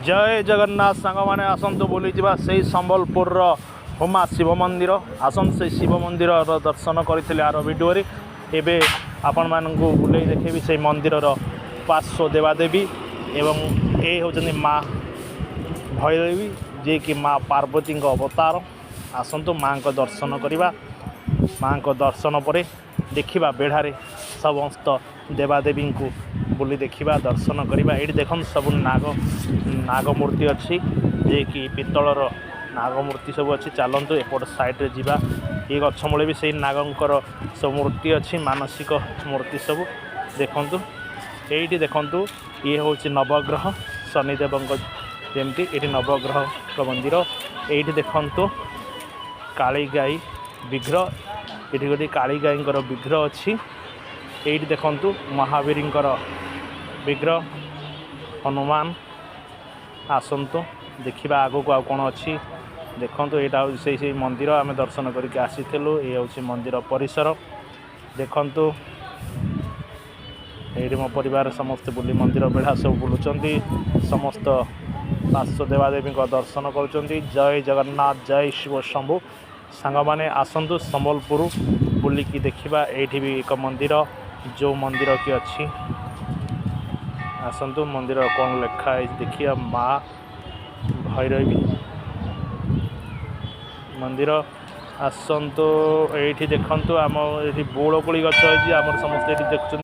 ଜୟ ଜଗନ୍ନାଥ ସାଙ୍ଗମାନେ, ଆସନ୍ତୁ ବୁଲିଯିବା ସେଇ ସମ୍ବଲପୁରର ହୁମା ଶିବ ମନ୍ଦିର। ଆସନ୍ତୁ, ସେଇ ଶିବ ମନ୍ଦିରର ଦର୍ଶନ କରିଥିଲେ ଆର ଭିଡ଼ିଓରେ। ଏବେ ଆପଣମାନଙ୍କୁ ବୁଲେଇ ଦେଖେଇବି ସେଇ ମନ୍ଦିରର ପାର୍ଶ୍ୱ ଦେବାଦେବୀ ଏବଂ ଏ ହେଉଛନ୍ତି ମା ଭୈରବୀ, ଯିଏକି ମା ପାର୍ବତୀଙ୍କ ଅବତାର। ଆସନ୍ତୁ, ମାଙ୍କ ଦର୍ଶନ କରିବା। ମାଙ୍କ ଦର୍ଶନ ପରେ ଦେଖିବା ବେଢ଼ାରେ ସମସ୍ତ ଦେବାଦେବୀଙ୍କୁ ବୁଲି ଦେଖିବା, ଦର୍ଶନ କରିବା। ଏଇଠି ଦେଖନ୍ତୁ, ସବୁ ନାଗ ମୂର୍ତ୍ତି ଅଛି, ଯିଏକି ପିତ୍ତଳର ନାଗ ମୂର୍ତ୍ତି ସବୁ ଅଛି। ଚାଲନ୍ତୁ, ଏପଟ ସାଇଡ଼ରେ ଯିବା। ଏ ଗଛ ମୂଳେ ବି ସେଇ ନାଗଙ୍କର ସବୁ ମୂର୍ତ୍ତି ଅଛି, ମାନସିକ ମୂର୍ତ୍ତି ସବୁ। ଦେଖନ୍ତୁ, ଏଇଠି ଦେଖନ୍ତୁ, ଇଏ ହେଉଛି ନବଗ୍ରହ, ଶନିଦେବଙ୍କ ଯେମିତି ଏଇଠି ନବଗ୍ରହଙ୍କ ମନ୍ଦିର। ଏଇଠି ଦେଖନ୍ତୁ, କାଳି ଗାଈ ବିଗ୍ରହ। ଏଠି ଗୋଟେ କାଳି ଗାଈଙ୍କର ବିଗ୍ରହ ଅଛି। ଏଇଠି ଦେଖନ୍ତୁ, ମହାବୀରଙ୍କର ବିଗ୍ରହ, ହନୁମାନ। ଆସନ୍ତୁ, ଦେଖିବା ଆଗକୁ ଆଉ କ'ଣ ଅଛି। ଦେଖନ୍ତୁ, ଏଇଟା ହେଉଛି ସେଇ ମନ୍ଦିର ଆମେ ଦର୍ଶନ କରିକି ଆସିଥିଲୁ। ଇଏ ହେଉଛି ମନ୍ଦିର ପରିସର। ଦେଖନ୍ତୁ, ଏଇଠି ମୋ ପରିବାର ସମସ୍ତେ ବୁଲି ମନ୍ଦିର ବେଢ଼ା ସବୁ ବୁଲୁଛନ୍ତି, ସମସ୍ତ ପାର୍ଶ୍ୱ ଦେବାଦେବୀଙ୍କ ଦର୍ଶନ କରୁଛନ୍ତି। ଜୟ ଜଗନ୍ନାଥ, ଜୟ ଶିବ ଶମ୍ଭୁ। ସାଙ୍ଗମାନେ, ଆସନ୍ତୁ, ସମ୍ବଲପୁର ବୁଲିକି ଦେଖିବା। ଏଇଠି ବି ଏକ ମନ୍ଦିର, ଯେଉଁ ମନ୍ଦିର କି ଅଛି। ଆସନ୍ତୁ, ମନ୍ଦିର କ'ଣ ଲେଖା ହେଇଛି ଦେଖିବା। ମା ଭୈରବୀ ମନ୍ଦିର। ଆସନ୍ତୁ, ଏଇଠି ଦେଖନ୍ତୁ, ଆମ ଏଇଠି ବଉଳକୋଳି ଗଛ ହେଇଛି। ଆମର ସମସ୍ତେ ଏଇଠି ଦେଖୁଛନ୍ତି।